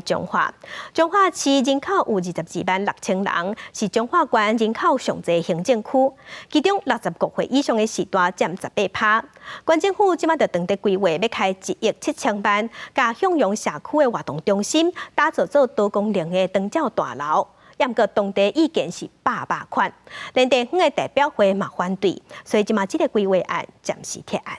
彰化，彰化市人口有22萬6千人，是彰化縣人口上濟行政區。其中65歲以上的時大佔18趴。縣政府這馬就當佇規劃欲開1億7千萬，共向陽社區的活動中心打造做多功能的長照大樓。毋過當地意見是百百款，連地方的代表會嘛反對，所以這馬這个規劃案暫時撤案。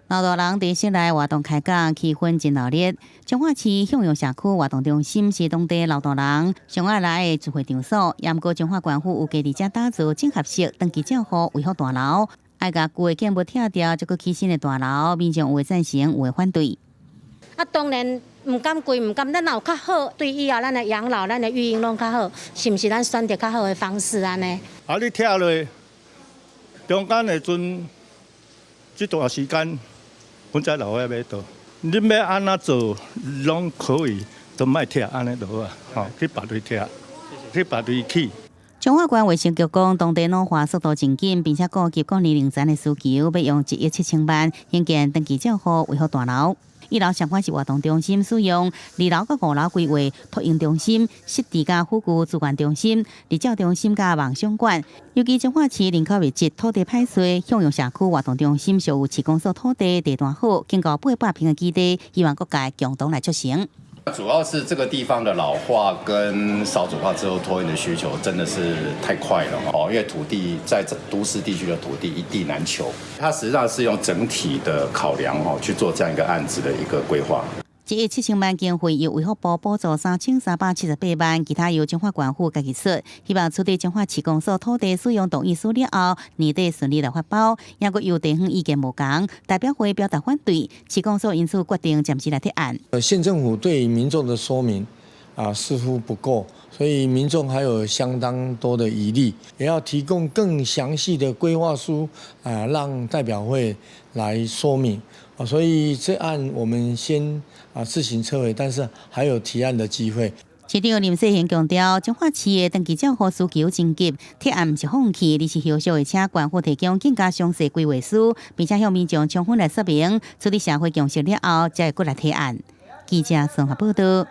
老大人佇室內活動開講，氣氛真熱鬧。彰化市向陽社區活動中心是當地老大人上愛來的聚會場所，毋過彰化縣府有計佇遮打造綜合式長期照護衛福大樓，愛共舊的建物拆掉，再閣起新的大樓，民眾有的贊成，有的反對。啊，當然毋甘貴，毋甘，咱若有較好，對以後咱的養老、咱的育嬰攏較好，是毋是咱選擇較好的方式按呢？啊，你拆落中間的陣，這段時間，阮遮老歲仔欲倒，恁欲按怎做攏可以，都莫拆按呢就好啊，吼，去別位拆，去別位起。彰化縣衛生局講，當地老化速度真緊，並且顧及各年齡層的需求，欲用1億7千萬興建長期照護衛福大樓。一樓相關是活動中心使用，二樓佮五樓規劃托嬰中心、失智佮輔具資源中心、日照中心佮夢想館。尤其彰化市人口密集，土地歹勢，向陽社區活動中心屬有市公所土地地段好，經過800坪的基地，希望各界共同來促成。主要是這個地方的老化跟少子化之後托嬰的需求真的是太快了哦，因為土地在這都市地區的土地一地難求，它實際上是用整體的考量哦去做這樣一個案子的一個規劃。1億7千萬經費由衛福部補助3378萬，其他由彰化縣府家己出，希望取得彰化市公所土地使用同意書了後，年底順利來發包。抑閣有地方意見無仝，代表會表達反對，市公所因此決定暫時來撤案。縣政府對民眾的說明啊似乎不夠，所以民眾還有相當多的疑慮，也要提供更詳細的規劃書啊，讓代表會來說明。啊，所以這案我們先啊自行撤回，但是還有提案的機會。市長林世賢強調，彰化市的長期照護需求真急，撤案毋是放棄，而是後續會請縣府提供更加詳細規劃書，並且向民眾充分來說明，取得社會共識了後，才會閣來提案。記者綜合報道。